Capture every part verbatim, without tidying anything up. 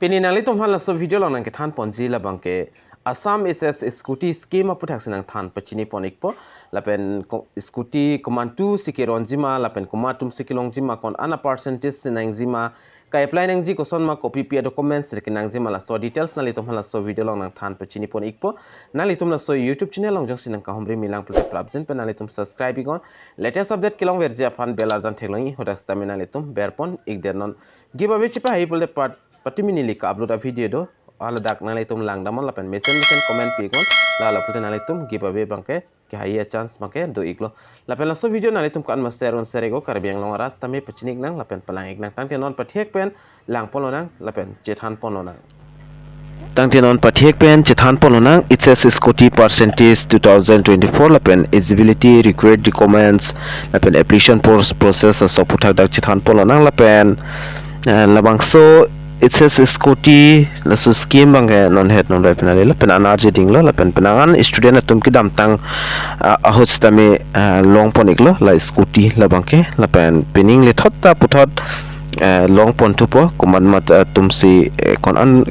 Pini nanglitum aphan laso video along nangkethan ponji labang ke Assam H S Scooty Scheme aputhaksi nangthan pachini pon ikpo. Lapen ko-, scooty komantu si keronjima, lapen komat atum si kelongjima, ko-an a percentage si nangjima, ka-apply nangji kosonma, kopipi a-documents si kenangjima, laso details nanglitum aphan laso video along nangthan pachini pon ikpo. Nanglitum laso YouTube channel along jongsi nangkahumri milang pulote prapjin pen nanglitum subscribe iknon. Latest update kelongverji aphan bell arjan theklongji, hadak sitame nanglitum berpon ik der non. Giveaway chipahai pulote pat-, pati mini lika upload a-video do. Haladak nanglitum langdamnon lapen mesen mesen comment pi iknon. La la pulote nanglitum giveaway abang ke kehai a-chance abang ke do iklo. Lapen laso video nanglitum ko-an ma share un share iknon, Karbi Anglong arat sitame pachini iknang lapen palang iknang. Tangte non pathek pen lang ponlonang lapen chethan ponlonang. Tangte non pathek pen chethan ponlonang, H S Scooty percentage two thousand twenty-four lapen eligibility, required documents lapen application pros-, process aso aphuthak dak chethan ponlonang lapen, eh, labangso H S Scooty laso scheme abang ke non het non rai penang le lapen an arje dinglo lapen penang an student atum kedamtang, ah, ahut sitame, ah, long pon iklo la scooty labang ke lapen pining lethot ta puthot, eh, long pon thupo, komat mat atum si, eh, ko-an,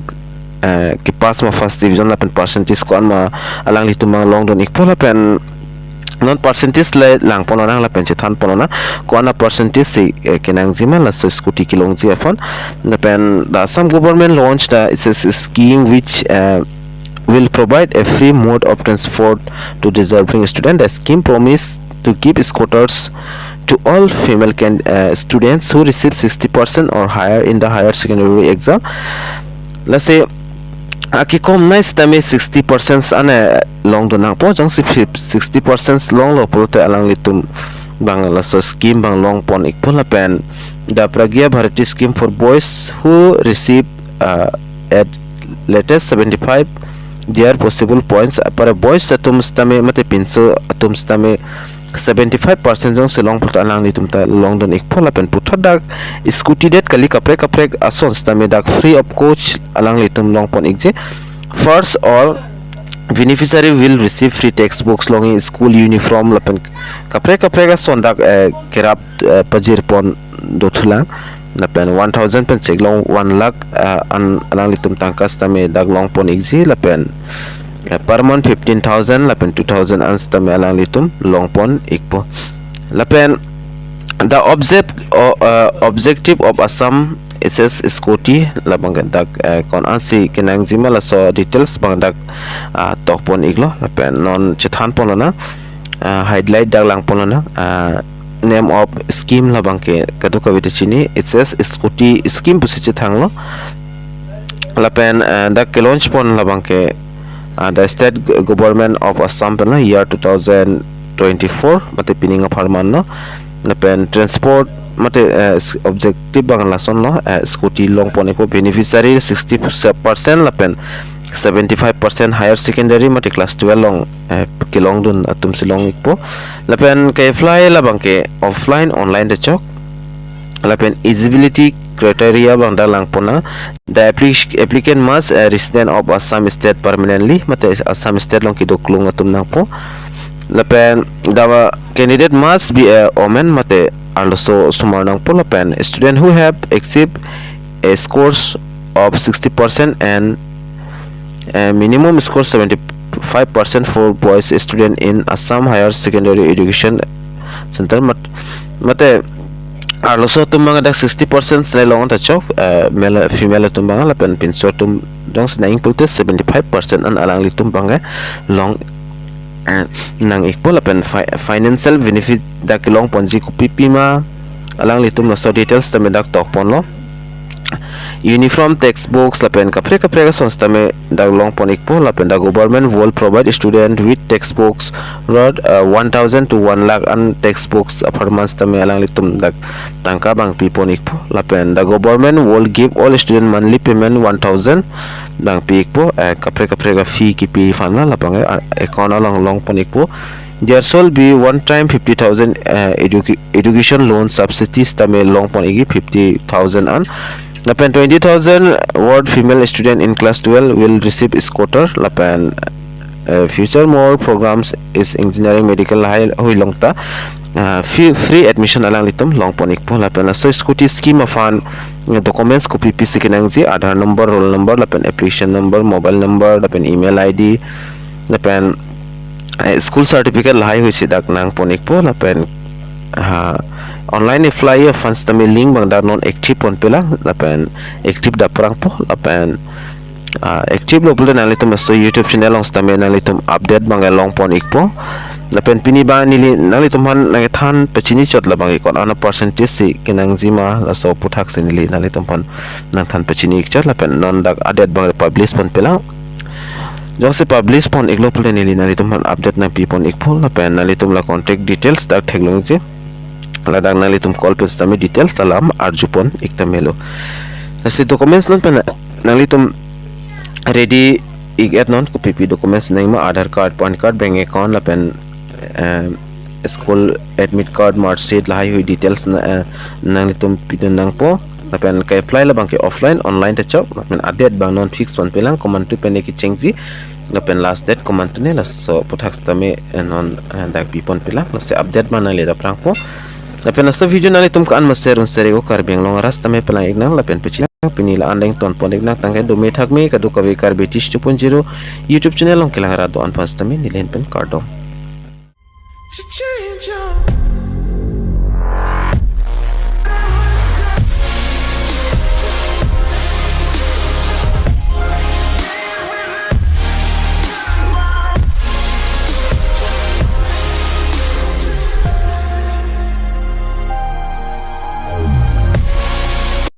eh, kepass ma first division lapen percentage ko-an ma alanglitum abang longdun ikpo lapen non percentage le lang ponlonang lapen chethan ponlonang, ko-an a percentage si, eh, kenangjima laso scooty kelongji aphan. Lapen the Assam government launched the H S scheme which, uh, will provide a free mode of transport to deserving student. The scheme promise to give scooters to all female can, uh, students who receive sixty percent or higher in the higher secondary exam. Lasi akekom nai sitame sixty percent an, eh, longdun nangpo, jongsi fif-, sixty percent longlo pulote alanglitum abang laso scheme abang long pon ikpo lapen the Pragya Bharati scheme for boys who receive, uh, at latest seventy-five their possible points. Apara boys atum sitame mate pinso atum sitame seventy-five percent jongsi long pulote alanglitum ta longdun ikpo lapen puthot dak scooty det kali kaprek kaprek ason sitame dak free of cost alanglitum long pon ikji. First, all beneficiary will receive free textbooks, longji school uniform lapen kaprek kaprek ason dak, eh, kerap, eh, pajir pon dothulang. Lapen one thousand pen cheklong one lakh, ah, an alanglitum tangka sitame dak long pon ikji lapen, eh, per month fifteen thousand lapen two thousand an sitame alanglitum long pon ikpo. Lapen the object, o-, uh, objective of Assam H S scooty labang ke dak, eh, ko-an si kenangjima laso details abang dak, ah, tok pon iklo lapen non chethan ponlonang, ah, highlight dak lang ponlonang, ah, name of scheme labang ke kadokave ta chini, H S scooty scheme pusi chethanglo. Lapen, eh, dak ke-launch pon labang ke, ah, the state g-, government of Assam pen lo, year two thousand twenty-four mate pining apharman lo. Lapen transport mate, eh, s-, objective abang lason lo, eh, scooty long pon ikpo, beneficiary sixty percent lapen seventy-five percent higher secondary mate class twelve along, eh, kelongdun atum si long ikpo. Lapen ke-apply labang ke offline, online ta chok. Lapen eligibility criteria abang dak lang ponang. The applic-, applicant must a resident of Assam state permanently, mate Assam state along kedo klung atum nangpo. Lapen the candidate must be a woman, mate arloso osomar nangpo. Lapen student who have achieved a scores of sixty percent and a minimum score seventy-five percent for boys student in Assam Higher Secondary Education Center mat-, mate arloso atum abang dak sixty percent le long ta chok, eh, male, female atum abang lapen pinso atum jongsi nang pulote seventy-five percent an alanglitum abang, eh, long, eh, nang ikpo. Lapen fi-, financial benefit dak long ponji kopipi ma alanglitum laso details tame dak tok ponlo. Uniform, textbooks lapen kaprek kaprek ason sitame dak long pon ikpo. Lapen the government will provide student with textbooks worth, uh, one thousand to one lakh an textbooks apharman sitame alanglitum dak tangka abang pi pon ikpo. Lapen the government will give all student monthly payment one thousand abang pi ikpo, eh, kaprek kaprek a-fee kipi aphan labang, eh, account along long pon ikpo. There shall be one time fifty thousand, eh, educa-, education loan subsidy sitame long pon ikji fifty thousand an. Lapen twenty thousand worth female student in class twelve will receive scooter. Lapen, eh, future more programs is engineering, medical, lahai hui along ta, ah, free, free admission alanglitum long pon ikpo. Lapen laso scooty scheme aphan documents kopi pisi kenangji, Aadhaar number, roll number, lapen application number, mobile number, lapen email I D, lapen eh, school certificate lahaihui si dak nangpon ikpo, lapen ha online apply aphan sitame link abang dak non active ponpelang, lapen active daprangpo, lapen ah, active lo pulote nanglitum laso YouTube channel along sitame nanglitum update abang longpon ikpo. Lapen pini abang neli nanglitum aphan nangkethan pachini chot labang ikon ano percentage si kenangji ma, laso aputhak si neli nanglitum aphan nangthan pachini ikchot, lapen non dak adate abang publish ponpelang. Jongsi publish pon iklo pulote neli nanglitum aphan update nangpipon ikpo, lapen nanglitum la contact details dak theklongji. Ladak nanglitum call pen sitame details alam arjupon ik tame lo. Lasi documents non pen nanglitum ready ik-et non, kopi pi documents nangma, Aadhaar card, PAN card, bank account, lapen eh, school admit card, mark sheet, lahaihui details na, eh, nanglitum pidun nangpo. Lapen ke-apply labang ke offline, online ta chok. Lapen adate abang non fix ponpelang, komantu pen kechengji, lapen last date komantu ne, laso aputhak sitame eh, non eh, dak piponpelang. Lasi update abang nangli daprangpo. Lapen laso video nanglitum ko-an ma share un share ko, Karbi Anglong arat sitame pelang iknang, lapen pachini pini la-an deng tonpon iknang. Tangke dome thakme kadokave Karbi Teach two point zero YouTube channel along kelang rat do-an aphan sitame neli ahin pen kardom. To change your